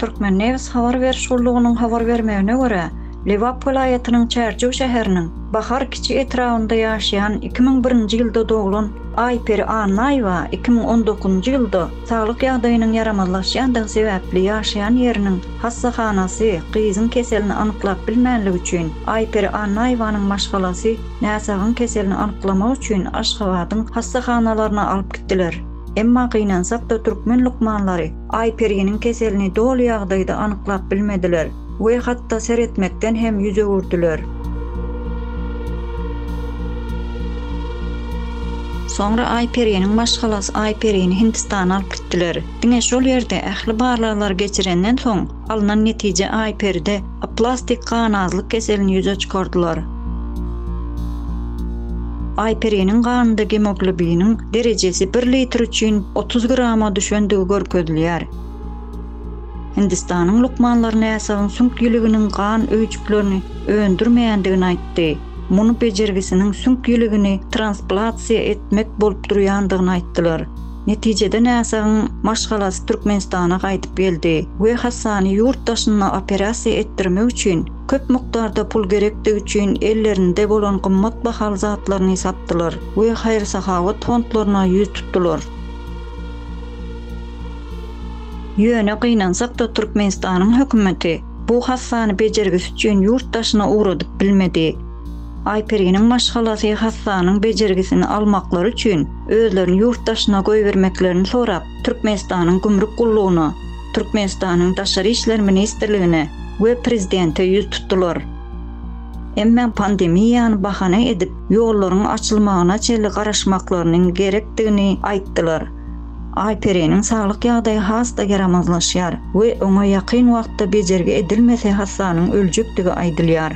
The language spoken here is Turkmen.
Türkmennebit habar beriş gullugynyň habar bermegine görä, Lebap welaýatynyň Çärjew şäheriniň Bahar kiçi etrabynda ýaşaýan 2001-nji ýylda doglan Aýperi Annaýewa 2019-njy ýylda saglyk ýagdaýynyň ýaramazlaşýandygy sebäpli ýaşaýan ýeriniň hassahanasy gyzyň keselini anyklap bilmänligi üçin Aýperi Annaýewanyň maşgalasy näsagyň keselini anyklamak üçin Aşgabadyň hassahanalaryna alyp gitdiler. Emma gynansak-da türkmen lukmanlary Aýperiniň keselini doly ýagdaýda anyklap bilmediler we hatda seretmekden hem ýüz öwürdiler. Soňra Aýperiniň maşgalasy Aýperini Hindistana alyp gitdiler. Diňe şol ýerde ähli barlaglary geçirenden soň alnan netije Aýperide aplastik ganazlyk keselini ýüze çykardylar. Aýperiniň ganynda gemoglobiniň derejesi bir litr üçin 30 grama düşendigi görkezilýär. Hindistanyň lukmanlary näsagyň süňk ýiliginiň gan öýjüklerini öndürmeýändigini aýtdy. Muny bejergisiniň süňk ýiligini transplasiýa etmek bolup durýandygyny aýtdylar. Netijede näsagyň maşgalasy Türkmenistana gaýdyp geldi we hassany ýurt daşynda operasiýa etdirmek üçin köp mukdarda pul gerekdigi üçin ellerinde bolan gymmat bahaly zatlaryny satdylar we haýyr-sahawat fondlaryna ýüz tutdular. Ýöne gynansak-da Türkmenistanyň hökümeti bu hassany bejergisi üçin ýurt daşyna ugradyp bilmedi. Aýperiniň maşgalasy hassanyň bejergisini almaklary üçin özlerini ýurt daşyna goýbermeklerini sorap Türkmenistanyň gümrük gullugyna, Türkmenistanyň Daşary işler ministrligine we prezidente ýüz tutdular. Emma pandemiýany bahana edip ýollaryň açylmagyna çenli garaşmaklarynyň gerekdigini aýtdylar. Aýperiniň saglyk ýagdaýy has-da ýaramazlaşýar we oňa ýakyn wagtda bejergi edilmese hassanyň öljekdigi aýdylýar.